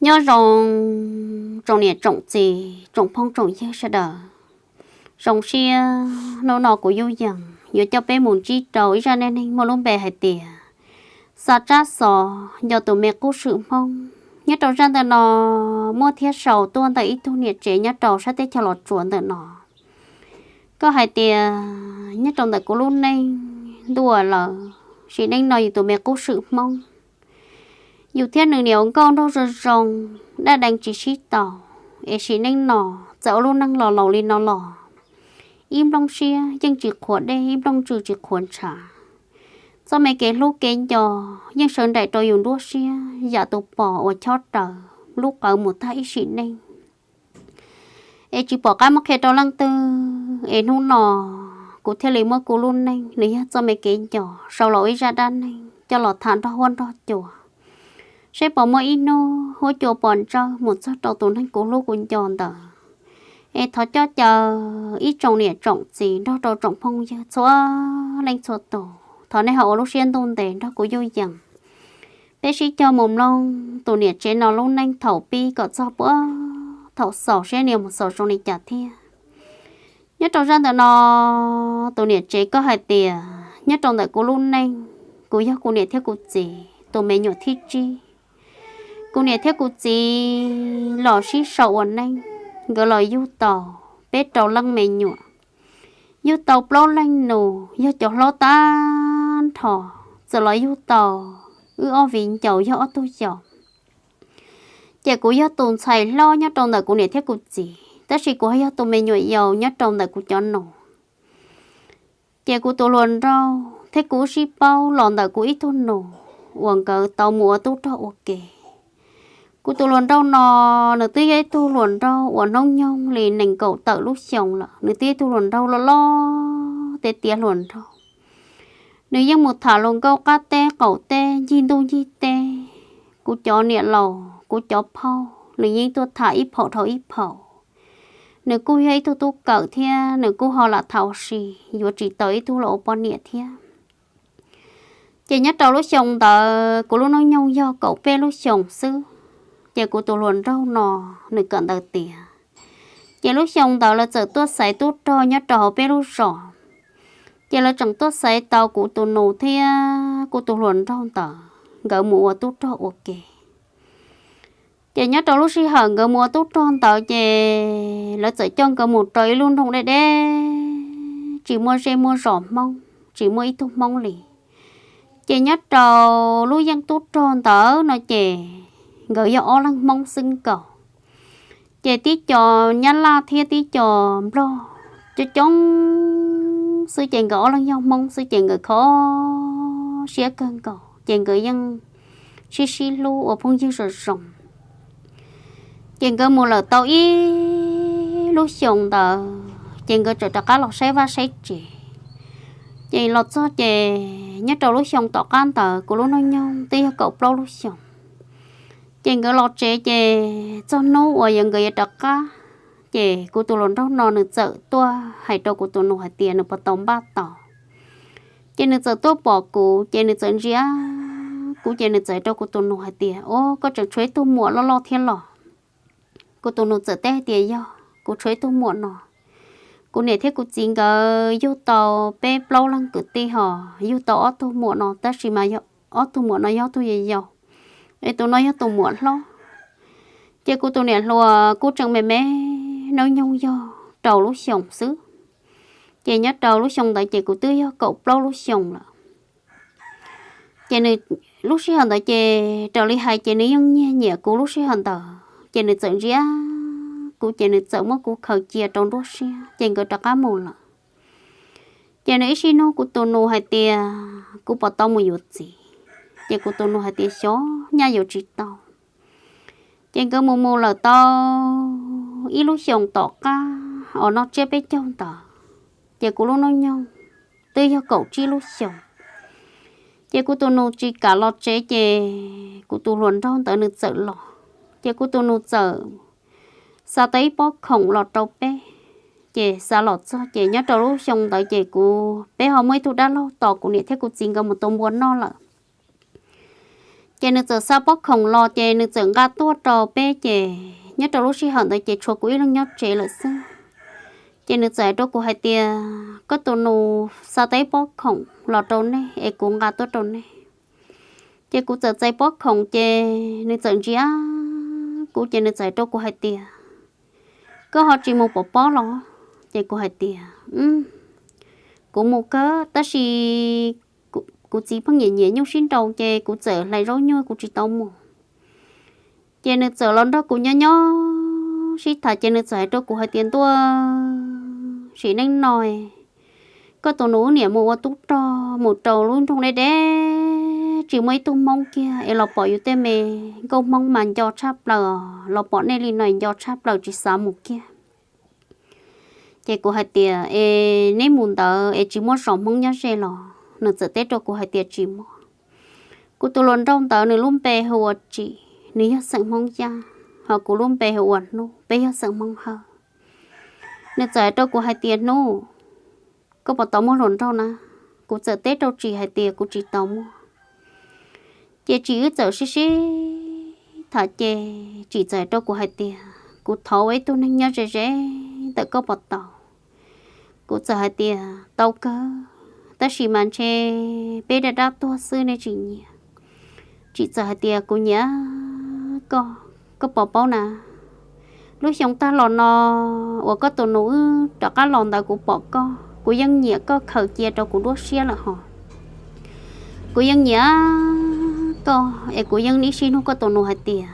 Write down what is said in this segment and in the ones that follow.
Nyob zoo tsoom niam tsoom txiv tsoom phooj tsoom ywg sawv daws. Zoo siab hnub no kuv Yuj Yees yuav coj peb mus ntsib rau ib zaj neej neeg muaj lub npe hais tias Xa Tsab Xov Nco Tus Me Qub Swm Hmoob. Nyob rau zaj ntawm no muaj thiab sau tuaj ntawm ib tug niam tsev nyob rau sab teb chaws Los Tsuas ntawm no. Koj hais tias nyob rau ntawm kuv lub neej ntuj lawm, sim neej no yus tus me qub swm Hmoob, yus thiab nws niam ua nkauj nraug zoo zoo, dab dees tsis sib tau, es sim neej no txawm ua lub neej los laus li no los, ib nplooj siab yeej tsis qhuav dej, ib nplooj tswv tsis qhuav ntshav. Txoj me kev hlub kev nco yeej sawv nraim rau yus nruab siab yam tus pos uas chob raws lub qawv mus tag ib sim neej, es tsis pom qab muab qhia rau leej twg. Es hnub no kuv thiaj li muab kuv lub neej nws yog txoj me kev nco sau los ib zaj dab neeg coj los tham nrog huab nrog cua, seb puas muaj ib hnub huab cua pos ntsawj mus txog rau tus neeg kuv hlub kuv nco ntawd. Es thov coj caw ib tsoom niam tsoom txiv nrog rau tsoom phooj ywg txhua leej txhua tus, thov nej ho ua lub siab ntuj ntev nrog kuv Yuj Yees, peb sib cog mus mloog tus niam tsev no lub neej thaum pib kom txog puag thaum xaus seb nws mus xaus zoo li cas thiab. Nyob rau zaj ntawm no, tus niam tsev koj hais tias nyob rau ntawm kuv lub neej, kuv yog kuv niam thiab kuv txiv tus me nyuam thib tsib. Kuv niam thiab kuv txiv los sib sau ua neej, nkawd los yug tau peb rau leej me nyuam, yug tau plaub leej nus, yog cov hlob tag nrho, txawm los yug tau wb ob viv ncaus yog ob tug yau. Ces kuv yog tus ntxhais hlob nyob rau ntawm kuv niam thiab kuv txiv, tab sis kuv yog tus me nyuam yaus nyob rau ntawm kuv cov nus. Ces kuv tus hluas nraug thiab kuv sib paub los ntawm kuv ib tug nus uas nkawd tau mus ua tub rog ua ke. Kuv tus hluas nraug no, nws twb yog ib tug hluas nraug uas hnub nyoog li nees nkaum tawm lub xyoo lawm, nws twb yog ib tug hluas nraug loj loj tiav tiav hluas nraug. Nws yeej mus tham hluas nkauj qab teb qaum teb ncig ntuj ncig teb. Kuv cov niam laus kuv cov phauj nws yeej tuaj tham ib phaum dhau ib phaum. Nws kuj yog ib tug tub kawm thiab nws kuj ho lam tham ua si, yuav tsis tau ib tug los ua poj niam thiab. Ces nyob rau lub xyoo ntawd kuv lub hnub nyoog yog kaum peb lub xyoos xwb, ces kuv tus hluas nraug no nws kawm ntawv tiav. Ces lub xyoo ntawd lawv txawm tuaj xaiv tub rog nyob rau hauv peb lub zos. Ces lawv tseem tuaj xaiv tau kuv tus nus thiab kuv tus hluas nraug ntawd nkawd mus ua tub rog ua ke. Ces nyob rau lub sij hawm nkawd mus ua tub rog ntawd ces lawv txawm coj nkawd mus rau ib lub nroog deb deb, tsis muaj zej muaj zos Hmoob, tsis muaj ib tug Hmoob li. Ces nyob rau lub yeej tub rog ntawd no ces nkawd yog ob leeg Hmoob xwb nkaus. Ces tib co Nyab Laj thiab tib co Nplog coob coob xwb, ces nkawd ob leeg yog Hmoob xwb ces nkawd kho siab kawg nkaus, ces nkawd yeej sib sib hlub ua phooj ywg zoo zoo. Ces nkawd mus lawm tau ib lub xyoos ntawd ces nkawd txawm rov qab los saib vaj saib tsev. Ces los txog ces nyob rau lub xyoo tom qab ntawd kuv lub hnub nyoog twb yog kaum plaub lub xyoos. Ces nkawd los tsev ces txog hnub uas yuav nkawd yuav rov qab, ces kuv tus hluas nraug no nws txawm tuaj hais rau kuv tus nus hais tias nws puas tau npaj tau. Ces nws txawm tuaj pom kuv ces nws txawm ntsia kuv ces nws txawm hais rau kuv tus nus hais tias, Ua, koj tseem tshuav ib tug muam loj loj thiab los? Kuv tus nus txawm teb hais tias, Yog, kuv tshuav ib tug muam no. Kuv niam thiab kuv txiv nkawd yug tau peb plaub leeg kwv tij ho yug tau ob tug muam no, tab sis mas ob tug muam no yog ob tug yau yau, es tus no yog tus muam hlob. Ces kuv tus niam hluas kuj tseem me me, hnub nyoog yog rau lub xyoos xwb. Ces nyob rau lub xyoo ntawd ces kuv twb yog kaum plaub lub xyoos lawm. Ces nws, lub sij hawm ntawd ces raws li hais ces nws yeej nyiag nyiam kuv lub sij hawm ntawd, ces nws txawm ntsia kuv ces nws txawm muab kuv khaws cia rau nruab siab ces nkawd rov qab mus lawm. Ces nws ib sij nug kuv tus nus hais tias kuv puas tau mus yuav txiv, ces kuv tus nus hais tias xyov nyaj yuav tsis tau. Ces nkawd mus mus lawm tau ib lub xyoos tom qab uas noj tsiab peb caug ntawd, ces kuv lub hnub nyoog twb yog kaum tsib lub xyoos. Ces kuv tus nus tsis kam los tsev ces kuv tus hluas nraug ntawd nws txawm los. Ces kuv tus nus txawm xa tau ib pob khoom los rau peb, ces xa los txog ces nyob rau lub xyoo ntawd ces kuv, peb ho muaj ib tug dab laug tos kuv niam thiab kuv txiv nkawd mus tua npua noj lawm. Ces nws txawm xa pob khoom los ces nws txawm nqa tuaj rau peb ces nyob rau lub sij hawm ntawd ces tshuav kuv ib leeg nyob tsev lawm xwb. Ces nws txawm hais rau kuv hais tias, koj tus nus xa tau ib pob khoom los rau nej es kuv nqa tuaj rau nej. Ces kuv txawm txais pob khoom ces nws txawm ntsia kuv ces nws txawm hais rau kuv hais tias, koj ho tsis mus pov pob los? Ces kuv hais tias, kuv mus kawg tab sis kuv txiv pheej nyiam nyiam nyuj sib nraus ces kuv txawm hlais zaub nyuj kuv tsis tau mus. Ces nws txawm los nrog kuv nyob nyob sib tham ces nws txawm hais rau kuv hais tias, ntuj, sim neej no koj tus nus wb niam mus ua tub rog mus rau lub nroog deb deb, tsis muaj ib tug hmoob kiag es los pom yus tej me nkauj hmoob mas nco tshaj plaws, los pom nej li no nco tshaj plaws tsis xav mus kiag. Ces kuv hais tias, es neb mus ntawd es tsis muaj zos hmoob nyob ze los? Nws txawm teb rau kuv hais tias, tsis muaj. Kuv tus hluas nraug ntawd nws lub npe hu ua Tsim, nws yog xeem Hmoob Yaj, ho kuv lub npe hu ua Hnub, peb yog xeem Hmoob Hawj. Nws txawm hais rau kuv hais tias, Hnub, koj puas tau muaj hluas nraug na? Kuv txawm teb rau Tsim hais tias, kuv tsis tau muaj. Ces Tsim wb txawm sib sib tham ces Tsim txawm hais rau kuv hais tias, kuv thov ua ib tug neeg nyob ze ze ntawm koj puas tau? Kuv txawm hais tias, tau kawg, tab sis mas ntshe peb dab dab tuag xwb nej tsis nyiam. Tsim txawm hais tias, kuv nyiam koj, koj puas paub na, lub xyoo tag los no uas koj tus nus wb rov qab los ntawd kuv pom koj, kuv yeej nyiam koj khaws cia rau kuv duab siab lawm hos. Kuv yeej nyiam koj es kuv yeej ib sij nug koj tus nus hais tias,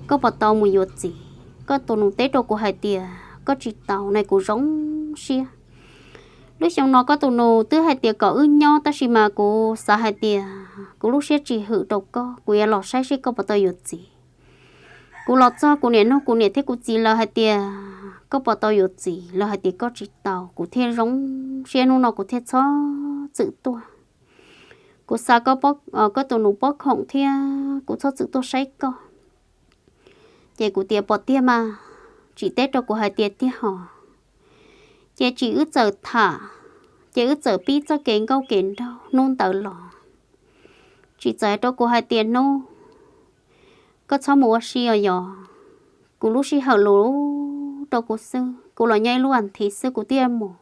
koj puas tau mus yuav txiv? Koj tus nus teb rau kuv hais tias, koj tsis tau na, kuv zoo siab. Lub xyoo no koj tus nus twb hais tias kom wb nyob tab sis mas kuv xav hais tias kuv lub siab tsis hwm rau koj, kuv yuav los saib seb koj puas tau yuav txiv. Kuv los txog kuv niam nug kuv niam thiab kuv txiv lawv hais tias, koj puas tau yuav txiv? Lawv hais tias koj tsis tau, kuv thiaj zoo siab, hnub no kuv thiaj txhob txwm tuaj. Kuv xa koj tus nus pob khoom thiab kuv txhob txwm tuaj saib koj. Ces kuv tias, puas tiag mas? Tsim teb rau kuv hais tias, tiag hos. Ces Tsim wb txawm tham, ces wb txawm pib txoj kev nkauj kev nraug hnub ntawd los. Tsim txawm hais rau kuv hais tias, hnub, koj txhob mus ua si os yog, kuv lub sij hawm lus rau kuv xwb, kuv los nyob ib lub as thiv xwb kuv thiaj mus.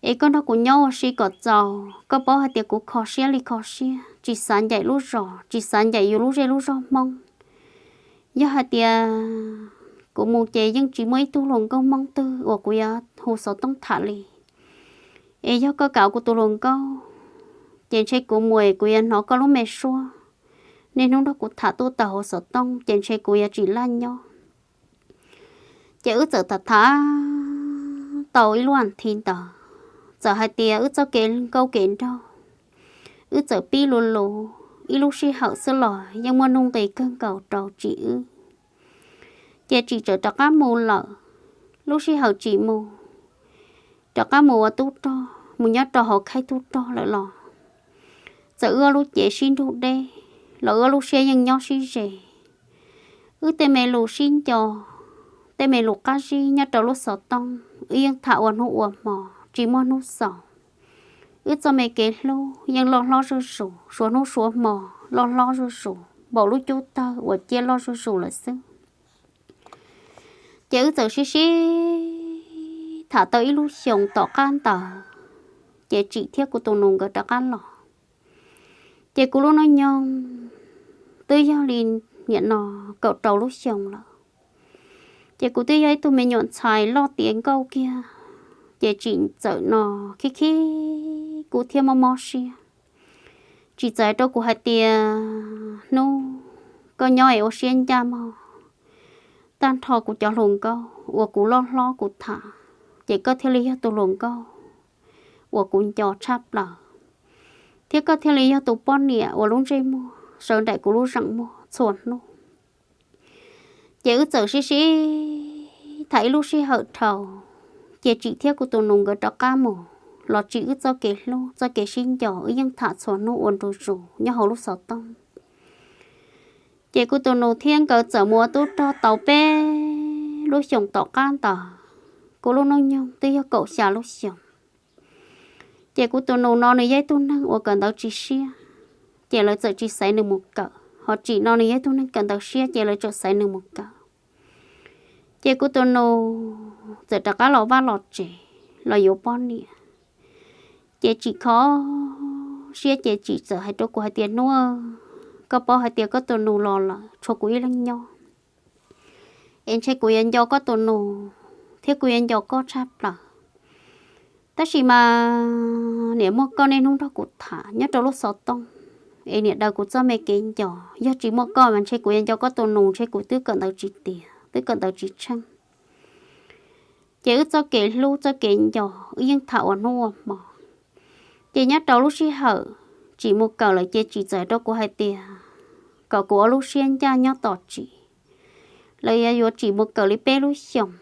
Es koj nrog kuv nyob ua si kom txaus, koj paub hais tias kuv kho siab li kho siab, tsis xav ncaim lub zos, tsis xav ncaim yus lub zej lub zog Hmoob. Yog hais tias kuv mus ces yeej tsis muaj ib tug hluas nkauj Hmoob twg uas kuv yuav hu xov tooj tham li. Es yog koj kam kuv tus hluas nkauj, ces ntshe kuv mus es kuv yuav hnov koj lub me suab, niaj hnub nrog kuv tham tuaj tawm hauv xov tooj ces ntshe kuv yuav tsis laj nyob. Ces wb txawm tham tham tau ib lub as thiv ntawd, txawm hais tias wb txoj kev nkauj kev nraug, wb txawm pib luv luv ib lub sij hawm xwb los yeej muaj nuj nqis kawg nkaus rau Tsim wb. Ces Tsim txawm rov qab mus lawm. Lub sij hawm Tsim mus, rov qab mus ua tub rog, mus nyob rau hauv khaib tub rog lawm los, txawm wb ob lub cev sib nrug deb los wb ob lub siab yeej nyob sib ze. Wb tej me lus sib nco, tej me lus qab zib nyob rau lub xov tooj wb yeej tham ua hnub ua hmo tsis muaj hnub xaus. Wb txoj me kev hlub yeej loj hlob zuj zus, suav hnub suav hmo loj hlob zuj zus npaum lub cub tawg uas ciaj loj zuj zus lawm xwb. Ces wb txawm sib sib tham tau ib lub xyoos tom qab ntawd, ces Tsim thiab kuv tus nus nkawd rov qab los. Ces kuv lub hnub nyoog twb yog li niam no kaum rau lub xyoo lawm. Ces kuv twb yog ib tug me nyuam ntxhais loj tiav nkauj kiag, ces Tsim txawm no khib khib kuv thiab mob mob siab. Tsim txawm hais rau kuv hais tias, hnub, koj nyob es ua siab ncaj mog, tag nrho kuv cov hluas nkauj uas kuv loj hlob kuv tham, ces koj thiaj li yog tus hluas nkauj uas kuv nco tshaj plaws, thiab koj thiaj li yog tus poj niam uas lub ntsej muag sawv nraim kuv lub zeem muag txhua hnub. Ces wb txawm sib sib tham ib lub sij hawm dhau, ces Tsim thiab kuv tus nus nkawd rov qab mus los tsim wb txoj kev hlub txoj kev sib nco wb yeej tham txhua hnub ua ntu zus nyob hauv lub xov tooj. Ces kuv tus nus thiab nkawd txawm mus ua tub rog tau peb lub xyoos tom qab ntawd, kuv lub hnub nyoog twb yog kaum xya lub xyoos. Ces kuv tus nus no nws yog ib tug neeg uas kawm ntawv tsis siab, ces lawv txawm tsis xaiv nws mus kawm, ho tsim no nws yog ib tug neeg kawm ntawv siab ces lawv txawm xaiv nws mus kawm. Ces kuv tus nus txawm rov qab los vaj los tsev los yuav poj niam. Ces tsim kho siab ces tsim txawm hais rau kuv hais tias, Hnub, koj paub hais tias koj tus nus los lawm tshuav kuv ib leeg nyob, es ntshe kuv yuav nco koj tus nus thiab kuv yuav nco koj tshaj plaws. Tab sis mas niam muaj koj niaj hnub nrog kuv tham nyob rau lub xov tooj, es niam daws kuv txoj me kev nco. Yog tsis muaj koj mas ntshe kuv yuav nco koj tus nus, ntshe kuv twb kawm ntawv tsis tiav, twb kawm ntawv tsis tsheej. Ces wb txoj kev hlub txoj kev nco wb yeej tham ua hnub ua hmo. Ces nyob rau lub sij hawm tsim mus kawm lawm ces tsim txawm rau kuv hais tias kom kuv ua lub siab ncaj nyob tos tsim, lawv yuav yuav tsim mus kawm li peb lub xyoos.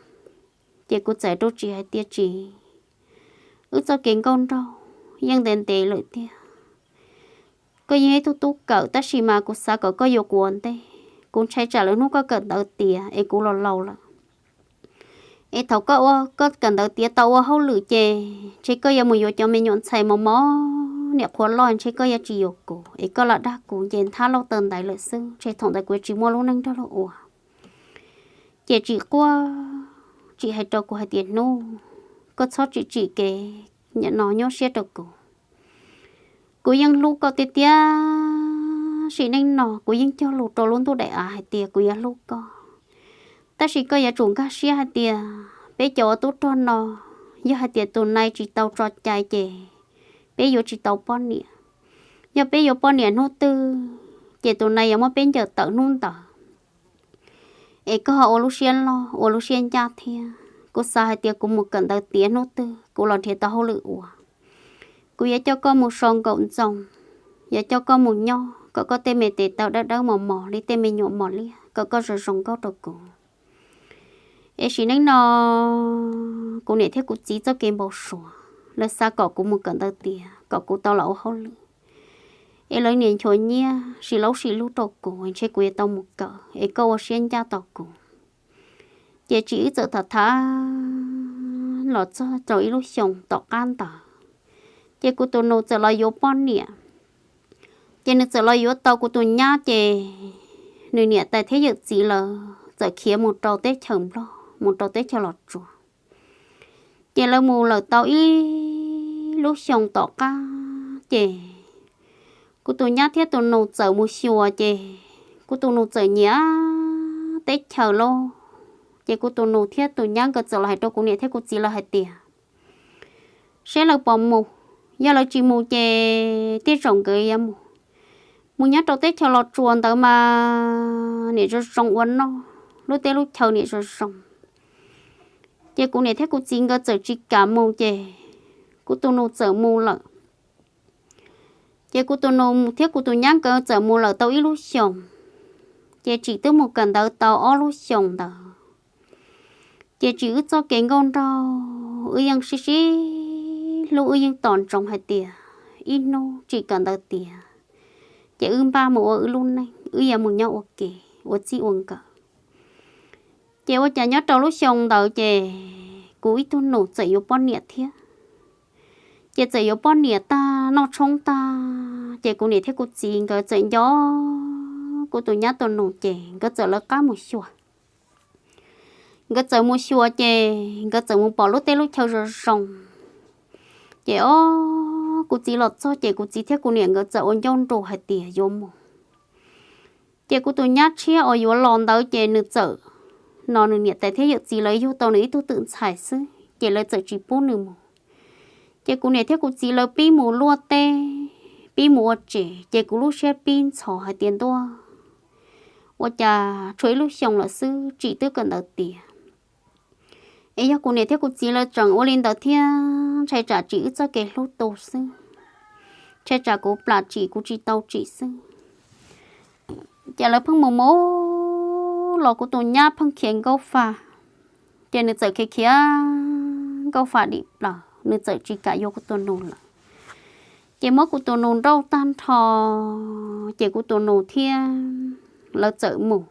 Ces kuv txawm rau tsim hais tias, Tsim, wb txoj kev nkauj nraug yeej ntev ntev lawm tiag. Koj yeej ib tug tub kawm tab sis mas kuv xav kom koj yuav kuv ua ntej. Kuv ntshai tsam lwm hnub koj kawm ntawv tiav es kuv los laus lawm, es thaum koj ua, koj kawm ntawv tiav tau ua hauj lwm ces ntshe koj yuav mus yuav cov me nyuam ntxhais mos mos niam qhuav loj, ntshe koj yuav tsis yuav kuv es koj lam dag kuv nce nthab lauj taw ntaiv lawm xwb, ntshe thaum ntawd kuv yuav tsis muaj lub neej nrog luag ua. Ces tsim quaj, tsim hais rau kuv hais tias, Hnub, koj txhob tsim tsim kev no nyuaj siab rau kuv. Kuv yeej hlub koj tiag tiag, sim neej no kuv yeej cog lus rau lub ntuj daim av hais tias kuv yuav hlub koj. Tab sis koj yuav tsum nkag siab hais tias peb cov ua tub rog no, yog hais tias tus nai tsis tau tso cai ces peb yuav tsis tau poj niam. Yog peb yuav poj niam hnub twg ces tus nai yuav muab peb ncaws tawm hnub ntawd. Es koj ho ua lub siab loj ua lub siab ncaj thiab. Kuv xav hais tias kuv mus kawm ntawv tiav hnub twg kuv los nrhiav tau hauj lwm ua, kuv yuav coj koj mus so nkaum ntxoo, yuav coj koj mus nyob kom koj tej me tes taw dawb dawb mos mos li tej me nyuam mos liab, kom koj zoo zoo nkauj rau kuv. Es sim neej no kuv niam thiab kuv txiv txoj kev npau suav, lawv xav kom kuv mus kawm ntawv tiav kom kuv tau los ua hauj lwm. Es lawv niaj nchuav nyiaj sim laub sim lub rau kuv, ntshe kuv yuav tau mus kawm, es koj ua siab ncaj tos kuv. Ces tsim wb txawm tham tham los txog rau ib lub xyoos tom qab ntawd, ces kuv tus nus txawm los yuav poj niam. Ces nws txawm los yuav tau kuv tus nyab, ces nws niam tais thiab yawm txiv lawv txawm khiav mus rau teb chaws Nplog, mus rau teb chaws Los Tsuas. Ces lawv mus lawm tau ib lub xyoos tom qab, ces kuv tus nyab thiab tus nus txawm mus xyuas, ces kuv tus nus txawm nyiam teb chaws lauj. Ces kuv tus nus thiab tus nyab nkawd txawm los hais rau kuv niam thiab kuv txiv lawv hais tias, Seb lawv puas mus, yog lawv tsis mus ces tej zaum nkawd yuav mus. Mus nyob rau teb chaws Los Tsuas ntawd mas niam zoo zoo ua noj, lub teb lub chaw niam zoo zoo. Ces kuv niam thiab kuv txiv nkawd txawm tsis kam mus, ces kuv tus nus txawm mus lawm. Ces kuv tus nus thiab kuv tus nyab nkawd txawm mus lawm tau ib lub xyoos, ces tsim twb mus kawm ntawv tau ob lub xyoos ntawd. Ces tsim wb txoj kev nkauj nraug wb yeej sib sib hlub, wb yeej tos ntsoov hais tias ib hnub tsim kawm ntawv tiav, ces wb npaj mus ua wb lub neej, wb yuav mus nyob ua ke, ua txij ua nkawm. Ces ua cas nyob rau lub xyoo ntawd ces kuv ib tug nus txawm yuav poj niam thiab. Ces txawm yuav poj niam tag noj tshoob tag, ces kuv niam thiab kuv txiv nkawd txawm nco kuv tus nyab tus nus, ces nkawd txawm lawv qab mus xyuas. Nkawd txawm mus xyuas ces nkawd txawm mus pom lub teb lub chaw zoo zoo. Ces o, kuv txiv los txog ces kuv txiv thiab kuv niam nkawd txawm ua ncauj nruas hais tias yuav mus. Ces kuv tus nyab tshiab uas yuav los ntawd ces nws txawm, no nws niam tais thiab yawm txiv lawv yug tau nws ib tug twm ntxhais xwb ces lawv txawm tsis pub nws mus. Ces kuv niam thiab kuv txiv lawv pib mus luaj teb, pib mus ua tsev, ces kuv lub siab pib ntxhov hais tias ntuj, ua cas tshuav ib lub xyoos lawm xwb tsim twb kawm ntawv tiav. Es yog kuv niam thiab kuv txiv lawv tseem ua li ntawd thiab ntshai tsam tsim wb txoj kev hlub tu xwb, ntshai tsam kuv plam tsim kuv tsis tau tsim xwb. Ces lawv pheej mus mus los kuv tus nyab pheej khiav nkauj fa, ces nws txawm khiav khiav nkauj fa dim plaws, nws txawm tsis kam yuav kuv tus nus lawm. Ces muab kuv tus nus nrauj tag nrho, ces kuv tus nus thiab lawv txawm mus.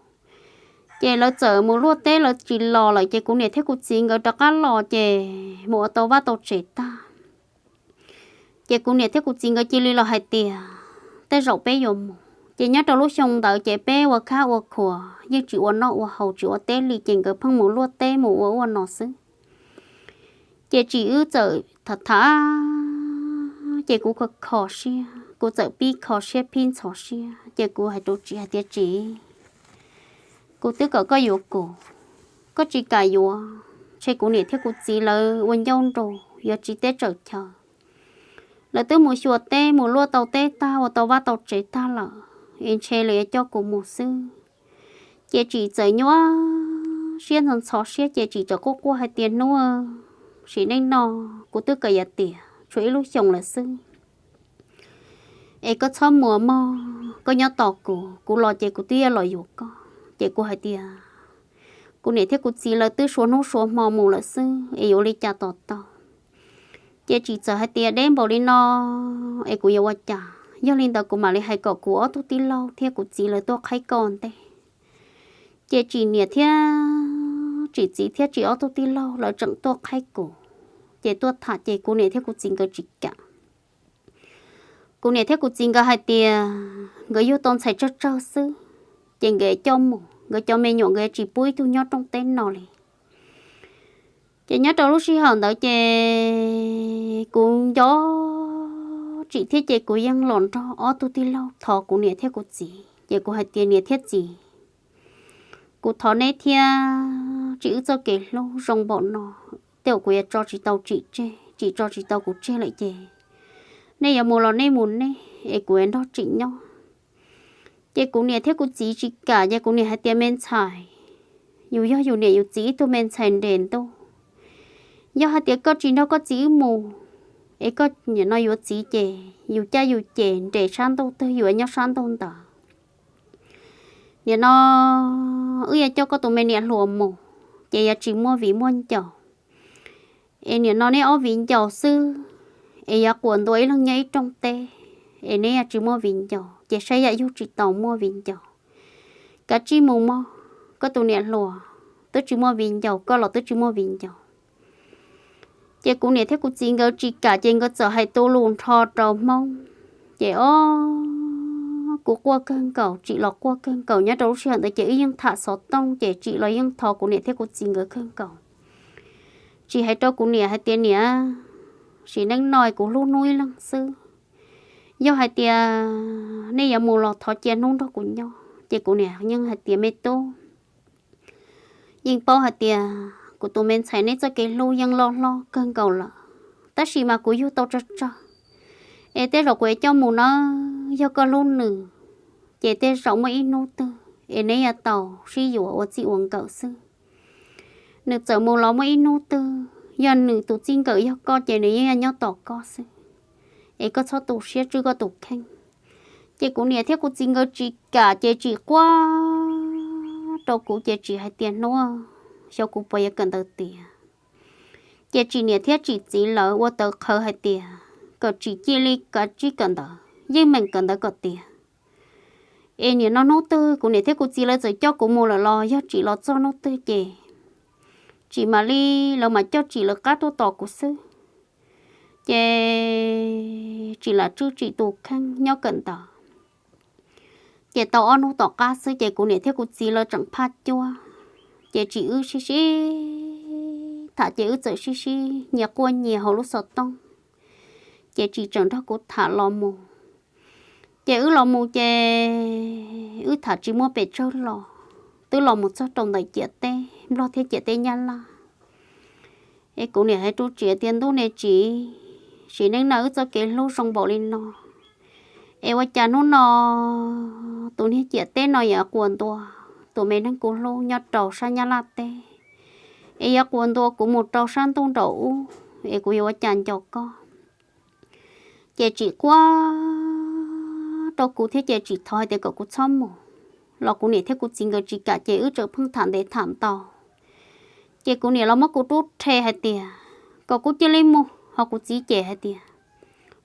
Ces lawv txawm mus luaj teb lawv tsis los lawm ces kuv niam thiab kuv txiv nkawd rov qab los ces mus ua tau vaj tau tsev tag. Ces kuv niam thiab kuv txiv nkawd cia li los hais tias tej zaum peb yuav mus. Ces nyob rau lub xyoo ntawd ces peb ua khab ua khuas yeej tsis ua noj ua haus tsis ua teb li, ces nkawd pheej mus luaj teb mus ua ua no xwb. Ces Tsim wb txawm tham tham, ces kuv kho kho siab, kuv txawm pib kho siab pib ntxhov siab, ces kuv hais rau Tsim hais tias, Tsim, kuv twb kom koj yuav kuv, koj tsis kam yuav, ntshe kuv niam thiab kuv txiv lawv ua ncauj nraug yuav tsis teb tsaws chaw. Lawv twb mus xyuas teb mus luaj tau teb tag ua tau vaj tau tsev tag lawm, es ntshe lawv yuav coj kuv mus xwb. Ces Tsim txawm nyuaj siab ntxhov ntxhov siab, ces Tsim txawm quaj quaj hais tias, Hnub, sim neej no kuv twb kawm yav tias tshuav ib lub xyoos lawm xwb, es koj txhob muas mog, koj nyob tos kuv, kuv los ces kuv twb yuav los yuav koj. Ces kuv hais tias, Kuv niam thiab kuv txiv lawv twb suav hnub suav hmo mus lawm xwb, es yuav ua li cas tos tau? Ces Tsim txawm hais tias, Deb npaum li no es kuv yuav ua cas? Yog li ntawd kuv mam li hais kom kuv ob tug tij laug thiab kuv txiv lawv tuaj qhaib koj ntej. Ces Tsim niam thiab Tsim txiv thiab Tsim ob tug tij laug lawv tseem tuaj qhaib kuv, ces tuaj tham ces kuv niam thiab kuv txiv nkawd tsis kam. Kuv niam thiab kuv txiv nkawd hais tias nkawd yug tau ntxhais tsawg tsawg xwb, ces nkawd coj mus, nkawd cov me nyuam nkawd tsis pub ib tug nyob rooj teb no li. Ces nyob rau lub sij hawm ntawd ces kuv nco Tsim thiab ces kuv yeej los nrog ob tug tij laug thov kuv niam thiab kuv txiv, ces kuv hais tias, Niam thiab txiv, kuv thov neb thiab Tsim wb txoj kev hlub zoo npaum no, tej zaum kuv yuav tso tsis tau Tsim tseg, Tsim tso tsis tau kuv tseg lawm ces nej yuav mus los nej mus nej, es kuv yuav nrog Tsim nyob. Ces kuv niam thiab kuv txiv tsis kam, ces kuv niam hais tias, Me ntxhais, yus yog yus niam yus txiv ib tug me ntxhais nres ntuj. Yog hais tias koj tsis nrog koj txiv wb mus, es koj nim no yuav txiv ces yus caj yus ces nres sab ntuj twg yus nyob sab ntuj ntawd. Nim no wb yuav coj koj tus me niam hluas mus, ces yuav tsis muaj viv muaj ncaus. Es nim no neb ob viv ncaus xwb, es yuav quas ntua ib leeg nyob ib rooj teb, es neb yuav tsis muaj viv ncaus, ces saib yam yug tsis tau muaj viv ncaus. Kav tsij mus mog, koj tus niam hluas twb tsis muaj viv ncaus, koj los twb tsis muaj viv ncaus. Ces kuv niam thiab kuv txiv nkawd tsis kam, ces nkawd txawm hais tu lus nrho rau Hmoob. Ces ob, kuv quaj kawg nkaus, Tsim los quaj kawg nkaus. Nyob rau lub sij hawm ntawd ces wb yeej tham xov tooj, ces Tsim los yeej thov kuv niam thiab kuv txiv nkawd kawg nkaus. Tsim hais rau kuv niam hais tias, Niam, sim neej no kuv hlub hnub ib leeg xwb. Yog hais tias nej yuav mus los thov cia hnub nrog kuv nyob. Ces kuv niam yeej hais tias, Me tub, yeej paub hais tias kuv tus me ntxhais neb txoj kev hlub yeej loj hlob kawg nkaus lawm, tab sis mas kuv yug tau tsawg tsawg, es tej zaum kuv yuav coj mus na, yog koj hlub nws, ces tej zaum muaj ib hnub twg es neb yuav tau sib yuav ua txij ua nkawm xwb. Nws txawm mus los muaj ib hnub twg, yog nws tus txij nkawm yog koj ces nws yeej yuav nyob tos koj xwb, es koj txhob tu siab, tswj koj tus kheej. Ces kuv niam thiab kuv txiv nkawd tsis kam, ces Tsim quaj rau kuv, ces Tsim hais tias, Hnub, xyov kuv puas yuav kawm ntawv tiav. Ces Tsim niam thiab Tsim txiv lawv ua tawv qhawv hais tias kom Tsim cia li kav tsij kawm ntawv, yeej meem kawm ntawv kom tiav. Es nim no hnub twg kuv niam thiab kuv txiv lawv txawm coj kuv mus lawm los yog Tsim los txog hnub twg ces Tsim mam li, lawv mam coj Tsim lawv qab tuaj tos kuv xwb. Ces Tsim lam tswj Tsim tus kheej nyob kawm ntawv. Ces tau ob hnub tom qab xwb ces kuv niam thiab kuv txiv lawv tseem phaj cuab. Ces Tsim wb sib sib tham, ces wb txawm sib sib nyias quaj nyias hauv lub xov tooj. Ces Tsim tseem nrog kuv tham los mus. Ces wb los mus ces wb tham tsis muaj pes tsawg los, twb los mus txog rau ntawm ciam teb Nplog thiab ciam teb Nyab Laj. Es kuv niam hais rau Tsim tias, Ntuj ne Tsim, sim neej no wb txoj kev hlub zoo npaum li no, es ua cas hnub no tus niag ciam teb no yuav quas ntua tus me neeg kuv hlub nyob rau sab Nyab Laj teb, es yuav quas ntua kuv mus rau sab ntuj nraum ub, es kuv yuav ua cas nco koj? Ces Tsim quaj rau kuv thiab ces Tsim thov hais tias kom kuv txhob mus, los kuv niam thiab kuv txiv nkawd tsis kam, ces wb tseem pheej tham ntev tham ntau. Ces kuv niam los muab kuv rub rhe hais tias kom kuv cia li mus, ho kuv txiv ces hais tias,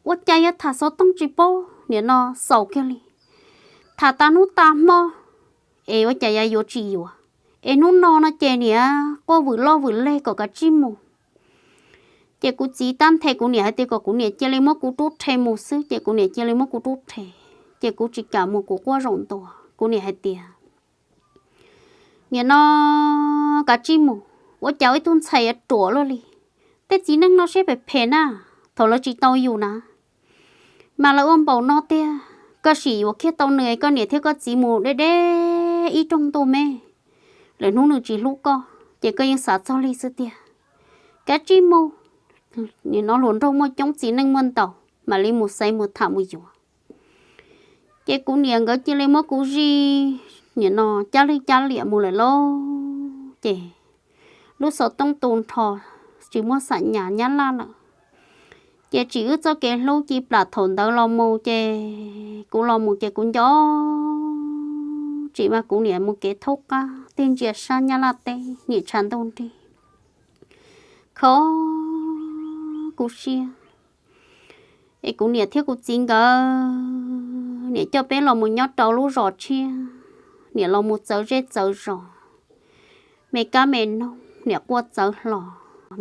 Ua cas yuav tham xov tooj tsis paub nim no xaus kiag li, tham tas hnub tas hmo, es ua cas yuav yuav tsis yuav, es hnub no no ces niam quaj vwm loj vwm leg kom kav tsij mus. Ces kuv txiv tab nthe kuv niam hais tias kom kuv niam cia li muab kuv rub rhe mus xwb, ces kuv niam cia li muab kuv rub rhe. ces kuv tsis kam mus, kuv quaj zaum ntua. Kuv niam hais tias, Niam no, kav tsij mus, ua cas ua ib tug ntxhais yuav ruam luaj li. Tej txiv neej no siab phem phem na, thaum lawv tsis tau yus na, mas lawv ua npaum no tiag. Koj sim yuav kiag tau nws, koj niam thiab koj txiv mus deb deb ib rooj ntuj me, lwm hnub nws tsis hlub koj ces koj yeej xav txog li xwb tiag. Kav tsij mus, nim no hluas nraug muaj coob, txiv neej muaj ntau, mam li mus xaiv mus tham mus yuav. Ces kuv niam nkawd cia li muab kuv zij, nim no cab lwj cab liam mus lawm lauj. Ces lub xov tooj tu nrho, tsis muaj xam nyas nyab laj lawm. Ces tsim wb txoj kev hlub ci plam thaum ntawd los mus, ces kuv los mus ces kuv nco tsis mas kuv niam mus kev thaub qab tej ntsia sab nyab laj teb, nim tshav ntuj nrig, kho kuv siab. Es kuv niam thiab kuv txiv nkawd niam coj peb los mus nyob rau lub zos tshiab, niam los mus txawv zej txawv zos, me kab me noog niam quaj txawv hlo,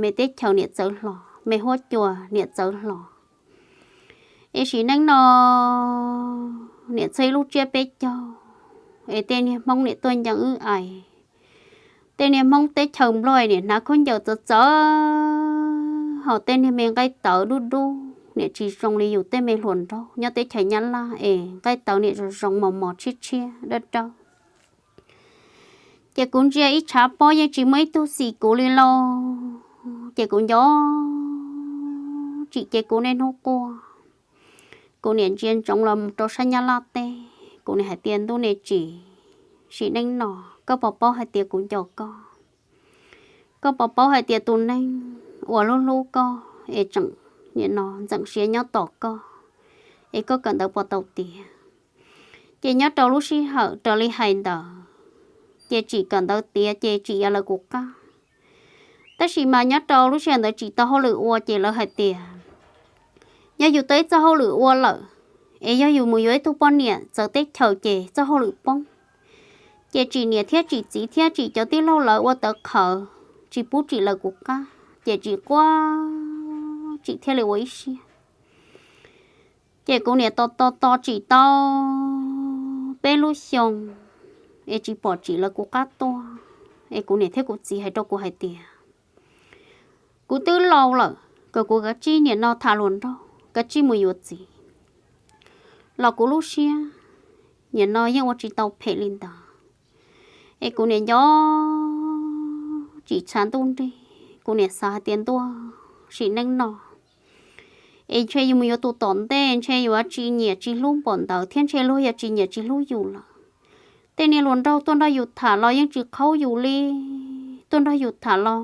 me teb chaws niam txawv hlo, me huab cua niam txawv hlo. Es sim neej no niam txhawb ib lub tsiab peb caug, es tej niag Hmoob niam tuaj ncees wb ais. Tej niag Hmoob teb chaws Nplog niam hnav khaub ncaws txawv txawv, ho tej niag me nqaij tawv dub dub niam tsis zoo li yus tej me hluas nraug nyob teb chaws Nyab Laj es nqaij tawv niam zoo zoo mos mos tshiab tshiab dawb dawb. Ces kuv ntsia ib tshav pob yeej tsis muaj ib tug xim kuv li lauj. Ces kuv nco tsim ces kuv niaj hnub quaj. Kuv niam ntsia ntsoov los rau sab Nyab Laj teb, kuv niam hais tias, Ntuj nej tsim, sim neej no koj puas paub hais tias kuv nco koj? Koj puas paub hais tias tus neeg uas hlub hlub koj es tseem nim no ntxeem siab nyob tos koj, es koj kawm ntawv puas tau tiav? Ces nyob rau lub sij hawm raws li hais ntawd, ces tsim kawm ntawv tiav ces tsim yuav lawv kuv qab. Tab sis mas nyob rau lub sij hawm ntawd tsim tau hauj lwm ua ces lawv hais tias, yog yus tau ib txoj hauj lwm ua lawm, es yog yus mus yuav ib tug poj niam txawv teb chaws ces txoj hauj lwm poob. Ces tsim niam thiab tsim txiv thiab tsim cov tij laug lawv ua tawv qhawv, tsis pub tsim lawv kuv qab, ces tsim quaj tsim thiaj li ua ib siab. Ces kuv niam tos tos tos tsim tau peb lub xyoo, es tsis pom tsim lawv kuv qab tuaj. Es kuv niam thiab kuv txiv hais rau kuv hais tias, kuv twb laus lawm, kom kuv kav tsij nim no tham hluas nraug, kav tsij mus yuav txiv, los kuv lub siab nim no yeej ua tsis tau phem li ntawd. Es kuv niam nco tsim tshav ntuj nrig, kuv niam xav hais tias, ntuj, sim neej no es ntshe yus mus yuav tus tom ntej ntshe yuav tsis nyiam tsis hlub npaum ntawd thiab ntshe luag yuav tsis nyiam tsis hlub yus lawm. Tej niag hluas nraug tuaj nrog yus tham los yeej tsis qhaub yus li, tuaj nrog yus tham los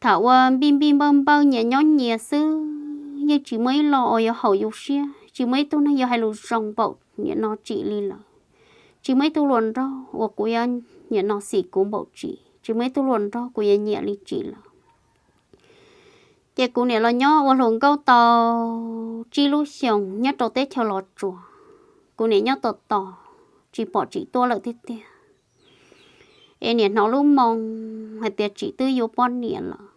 tham ua npij npij npawj npawj nyias nyob nyias xwb, yeej tsis muaj ib lo uas yuav haum yus siab, tsis muaj ib tug neeg yuav hais lus zoo npaum nim no tsim li lawm. Tsis muaj ib tug hluas nraug uas kuv yuav nim no xim kuv npaum tsim, tsis muaj ib tug hluas nraug kuv yuav nyiam li tsim lawm. Ces kuv niam los nyob ua hluas nkauj tau tsib lub xyoos nyob rau teb chaws Los Tsuas. Kuv niam nyob tos tos tsis pom tsim tuaj lawm tiag tiag. Es niam hnov lub moo hais tias tsim twb yuav poj niam lawm,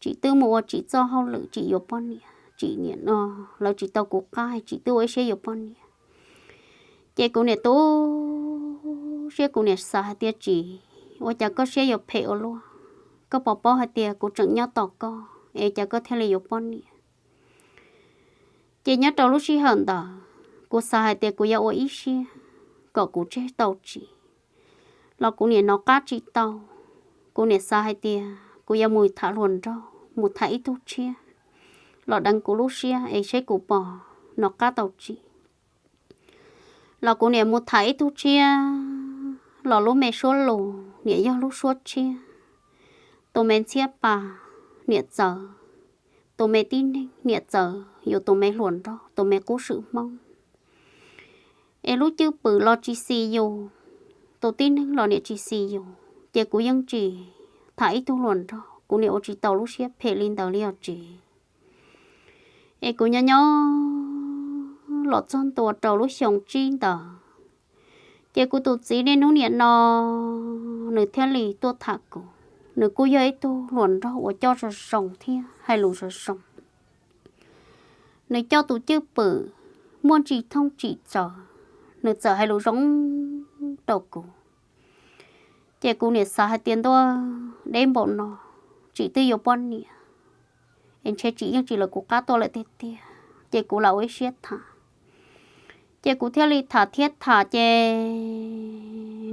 tsim twb mus ua tsim txoj hauj lwm tsim yuav poj niam, tsim nim no lawv tsis tau kuv qab, tsim twb ua ib siab yuav poj niam. Ces kuv niam tu siab, kuv niam xav hais tias, tsim, ua cas koj siab yuav phem ua luaj? Koj puas paub hais tias kuv tseem nyob tos koj es cas koj thiaj li yuav poj niam? Ces nyob rau lub sij hawm ntawd kuv xav hais tias kuv yuav ua ib siab kom kuv tseg tau tsim, los kuv niam hnov qab tsis tau. Kuv niam xav hais tias kuv yuav mus tham hluas nraug, mus tham ib tug tshiab los deev kuv lub siab es saib kuv puas hnov qab tau tsim. Los kuv niam mus tham ib tug tshiab los lub me suab lus niam yog lub suab tshiab, tus me ntxhiab pas niam txawv, tus me tib neeg niam txawv yus tus me hluas nraug, tus me qub swm Hmoob. Es lub cwj pwm los tsis xis yus, tus tib neeg los niam tsis xis yus, ces kuv yeej tsis tham ib tug hluas nraug, kuv niam ua tsis tau lub siab phem li ntawd li os tsev. Es kuv nyob nyob los txog ntua rau lub xyoo tsib ntawd, ces kuv tus txiv niaj hnub niam no nws thiaj li tuaj tham kuv. Nws kuj yog ib tug hluas nraug uas coj zoo zoo thiab hais lus zoo zoo. Nws coj tus cwj pwm muaj ntsis thooj tsis txawv, nws txawm hais lus zoo rau kuv. Ces kuv niam xav hais tias ntuj, deb npaum no, tsis twb yuav poj niam es ntshe tsis yeej tsis lawv kuv qab tuaj lawm tiag tiag, ces kuv lam ua ib siab tham. Ces kuv thiaj li tham thiab tham ces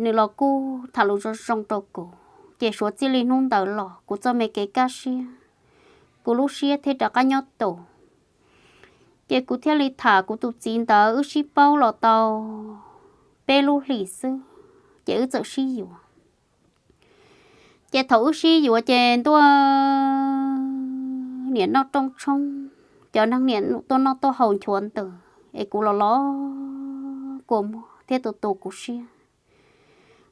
nws los kuj tham lus zoo zoo rau kuv, ces suav txij li hnub ntawd los kuv txoj me kev kaj siab, kuv lub siab thiaj rov qab nyob tus. Ces kuv thiaj li tham kuv tus txiv ntawd, wb sib paub los tau peb lub hlis xwb, ces wb txawm sib yuav. Ces thaum wb sib yuav ces ntuj, niam noj rooj tshoob, cov neeg niam tuaj noj tuaj haus nchuav ntws, es kuv los los kua muag thiab tu tu kuv siab.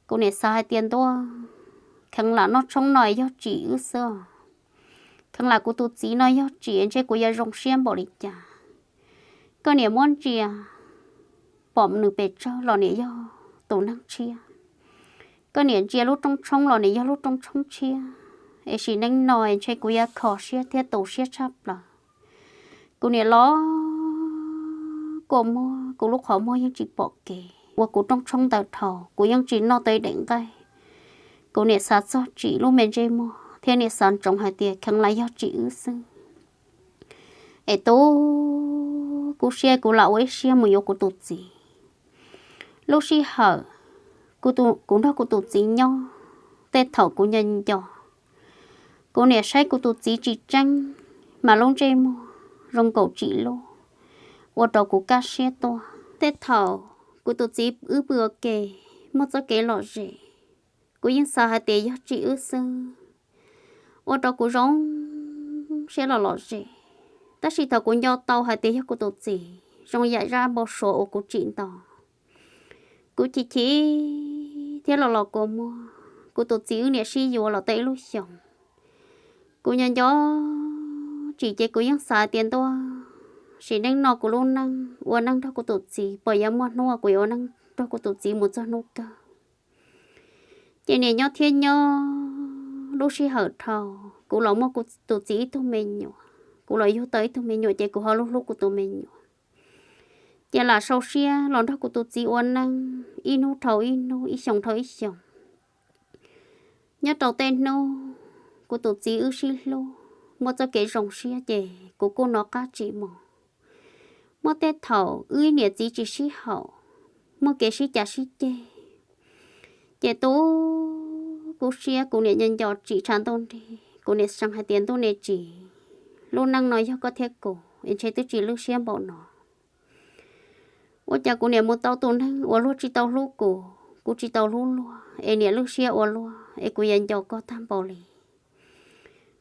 Kuv niam xav hais tias ntuj, kheev lam noj tshoob no yog tsim wb xwb, kheev lam kuv tus txiv no yog tsim ntshe kuv yuav zoo siab npaum li cas. Koj niam muab ntsia, pom nws pes tsawg los niam yog tus neeg tshiab, koj niam ntsia lub rooj tshoob los niam yog lub rooj tshoob tshiab, es sim neej no ntshe kuv yuav kho siab thiab tu siab tshaj plaws. Kuv niam los kua muag, kuv lub qhov muag yeej tsis pom kev, ua kuv rooj tshoob ntawd dhau, kuv yeej tsis noj tau ib daim nqaij. Kuv niam xav txog tsim lub me ntsej muag thiab niam xav ntsoov hais tias kheev lam yog tsim wb xwb. Es tu kuv siab kuv lam ua ib siab mus yuav kuv tus txiv. Lub sij hawm kuv nrog kuv tus txiv nyob, tej thaum kuv nco nco, kuv niam saib kuv tus txiv tsis tseeb, mas lub ntsej muag zoo nkaus tsim lub, ua rau kuv kaj siab tuaj. Tej thaum kuv tus txiv wb pw ua ke, muaj txoj kev lom zem, kuv yeej xav hais tias yog tsim wb xwb, ua rau kuv zoo siab los lom zem. Tab sis thaum kuv nco tau hais tias yog kuv tus txiv, zoo yam zaj npau suav uas kuv tsim nto, kuv chim chim thiab los los kua muag. Kuv tus txiv wb niam sib yuav los tau ib lub xyoos, kuv nco nco tsim ces kuv yeej xav tias ntuj, sim neej no kuv lub neej ua neej nrog kuv tus txiv puas yuav muaj hnub uas kuv yuav ua neej nrog kuv tus txiv mus txog hnub kawg. Ces niam nyob thiab nyob, lub sij hawm dhau, kuv los muaj kuv tus txiv ib tug me nyuam, kuv los yug tau ib tug me nyuam ces kuv ho hlub hlub kuv tus me nyuam. Ces lam sau siab los nrog kuv tus txiv ua neej ib hnub dhau ib hnub, ib xyoos dhau ib xyoos. Nyob rau tej hnub kuv tus txiv wb sib hlub, muaj txoj kev zoo siab ces kuv kuj nov qab tsis mus. Muaj tej thaum wb niam txiv tsis sib haum, muaj kev sib cav sib ceg, ces tu kuv siab, kuv niam nco nco tsim tshav ntuj nrig, kuv niam xav hais tias ntuj ne tsim, lub neej no yog koj thiab kuv es ntshe twb tsis lwj siab npaum no. Ua cas kuv niam mus tau tus neeg uas luag tsis tau hlub kuv, kuv tsis tau hlub luag, es niam lwj siab ua luaj, es kuv yuav nco koj tag npaum li.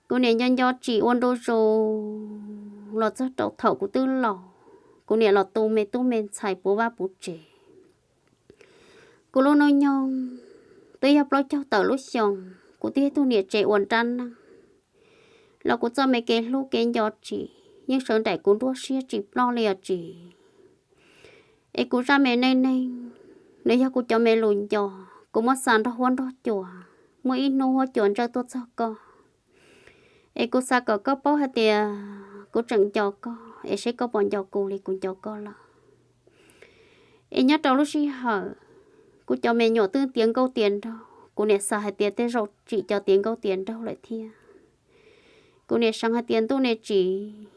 Kuv niam nco nco tsim ua ntu zus los txog rau thaum kuv twb laus, kuv niam los tu me tub me ntxhais puv vaj puv tsev. Kuv lub hnub nyoog twb yog plaub caug tawm lub xyoos, kuv twb yog tug niam tsev uas nrab neeg, los kuv txoj me kev hlub kev nco tsim yeej sawv nraim kuv nruab siab tsis ploj li os tsis. Es kuv zaj me neej neeg, nws yog kuv cov me lus nco, kuv muab xa nrog huab nrog cua, muaj ib hnub huab cua ntsawj tuaj txog koj, es kuv xav kom koj paub hais tias kuv tseem nco koj, es seb koj puas nco kuv li kuv nco koj lawm. Es nyob rau lub sij hawm kuv cov me nyuam twb tiav nkauj tiav nraug, kuv niam xav hais tias tej zaum tsim cov tiav nkauj tiav nraug lawm thiab. Kuv niam xav hais tias ntuj ne tsim,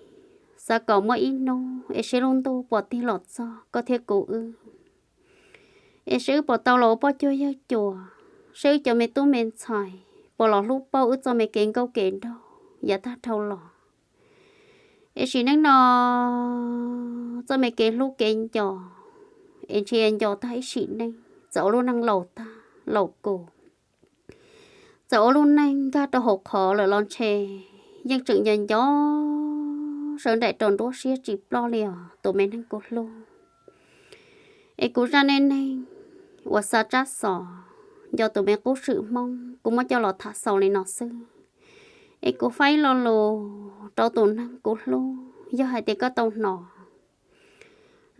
xav kom muaj ib hnub es seb lub ntuj puas tig los txog koj thiab kuv wb, es seb wb puas tau los ua poj cuag yawg cuas, seb wb cov me tub me ntxhais puas los hlub paub wb txoj me kev nkauj kev nraug yav tag dhau los. Es sim neej no txoj me kev hlub kev nco, es ntshe nco tag ib sim neej, txawm ua lub neej laus tag laus kus, txawm ua lub neej nkag rau hauv qhov lawm los ntshe yeej tseem nco nco sawv nraim rau nruab siab tsis ploj li os tus me neeg kuv hlub. Es kuv zaj neej neeg uas xa tsab xov nco tus me qub swm Hmoob kuv muab coj los tham xaus li no xwb. Es kuv faib lo lus rau tus neeg kuv hlub, yog hais tias koj tau hnov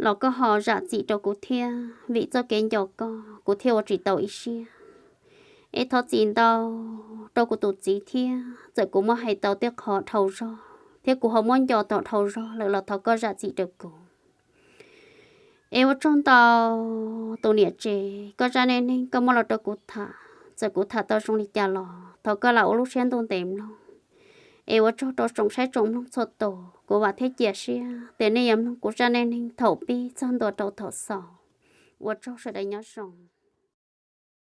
los koj ho zam txim rau kuv thiab, vim txoj kev nco koj kuv thiaj ua tsis tau ib siab. Es thov txim ntau rau kuv tus txiv thiab, txawm kuv muab hais tau tej qhov dhau zog thiab kuv ho muab nco tau dhau zog lawm los thov koj zam txim rau kuv. Es ua tsaug ntau tus niam tsev, koj zaj neej neeg koj muab los rau kuv tham, txawm kuv tham tau zoo li cas los thov koj lam ua lub siab ntuj ntev mloog. Es ua tsaug rau tsoom saib tsoom mloog txhua tus, kuv vam thiab cia siab tias nej yuav mloog kuv zaj neej neeg thaum pib txog ntua rau thaum xaus. Ua tsaug sawv daws nyob zoo.